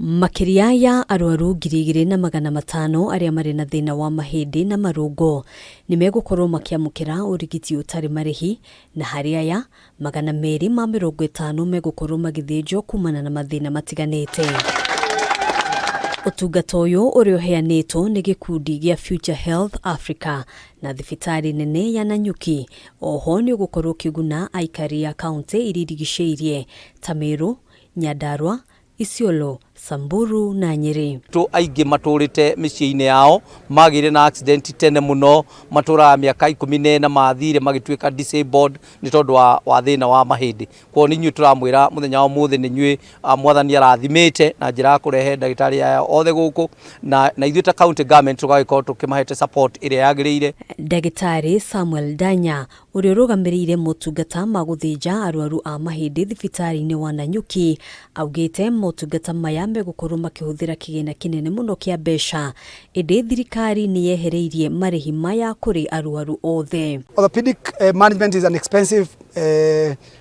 Makĩria ya arwaru 2500 arĩa marĩ na thĩna wa mahĩndĩ na marũngo nĩ megũkorwo makĩamũkĩra ũrigiti ũtarĩ marĩhi, na harĩ aya, 250 megũkorwo magĩthĩnjwo kumana na mathĩna matiganĩte. Ũtungata ũyũ ũrĩa ũheanĩtwo nĩ gĩkundi gĩa Future Health Africa na thibitarĩ nene ya Nanyuki, oho nĩ ũgũkorwo ũkĩguna aikari a kauntĩ iria irigicĩirie ta Meru, Nyandarua, Isiolo, Samburu na Nyeri. Andũ aingĩ matũrĩte mĩciĩ-inĩ yao magĩire na accident tene mũno, matũraga mĩaka 14 mathire magĩtuĩka disabled nĩ tondũ wa, wa thĩna wa mahĩndĩ. Koguo nĩ inyuĩ tũramwĩra mũthenya wa ũmũthĩ nĩ inyuĩ mwathani arathimĩte na njĩra ya kũrehe ndagĩtarĩ aya othe gũkũ na, na ithuĩ ta county government tũgagĩkorwo tũkĩmahete support ĩrĩa yagĩrĩire. Ndagĩtarĩ Samuel Ndanya ũrĩa ũrũgamĩrĩire motungata ma gũthĩnja arwaru a mahĩndĩ thibitarĩ-inĩ wa Nanyuki augĩte motungata maya megũkorwo makĩhũthĩra kĩgĩna kĩnene mũno kĩa mbeca ĩndĩ thirikari nĩ yehereirie marĩhi maya kũrĩ arwaru othe. Orthopedic management is an expensive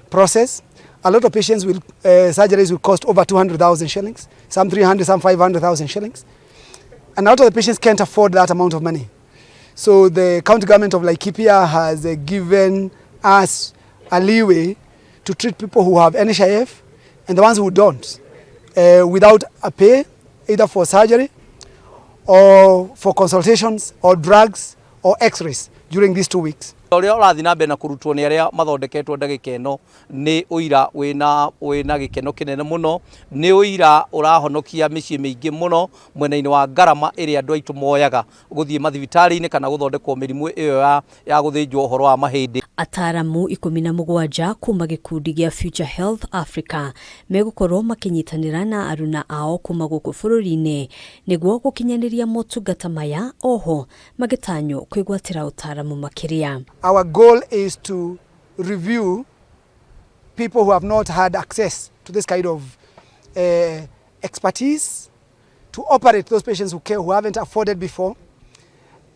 process. A lot of patients will, surgeries will cost over 200,000 shillings, some 300, some 500,000 shillings. And a lot of the patients can't afford that amount of money. So the county government of Laikipia has given us a leeway to treat people who have NHIF and the ones who don't without a pay, either for surgery or for consultations or drugs or x-rays during these 2 weeks. Ũrĩa ũrathiĩ na mbere na kũrutwo nĩ arĩa mathondeketwo ndagĩka ĩno nĩ ũira wĩna gĩkeno kĩnene mũno, nĩ ũira ũrahonokia mĩciĩ mĩingĩ mũno mwena-inĩ wa ngarama ĩrĩa andũ aitũ moyaga gũthiĩ mathibitarĩ-inĩ kana gũthondekwo mĩrimũ ĩyo ya gũthĩnjwo ũhoro wa mahĩndĩ. Ataramu 17 kuma gĩkundi gĩa Future Health Africa megũkorwo makĩnyitanĩra na aruna ao kuma gũkũ bũrũri-inĩ nĩguo gũkinyanĩria motungata maya, oho magĩtanywo kwĩgwatĩra ũtaramu makĩria. Our goal is to review people who have not had access to this kind of expertise, to operate those patients who haven't afforded before,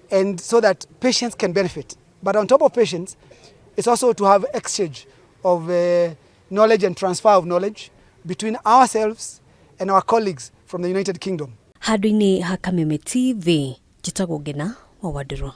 and so that patients can benefit. But on top of patients, it's also to have exchange of knowledge and transfer of knowledge between ourselves and our colleagues from the United Kingdom. Handũ-inĩ ha Kameme TV, njĩtagwo Ngena wa Wandirũ.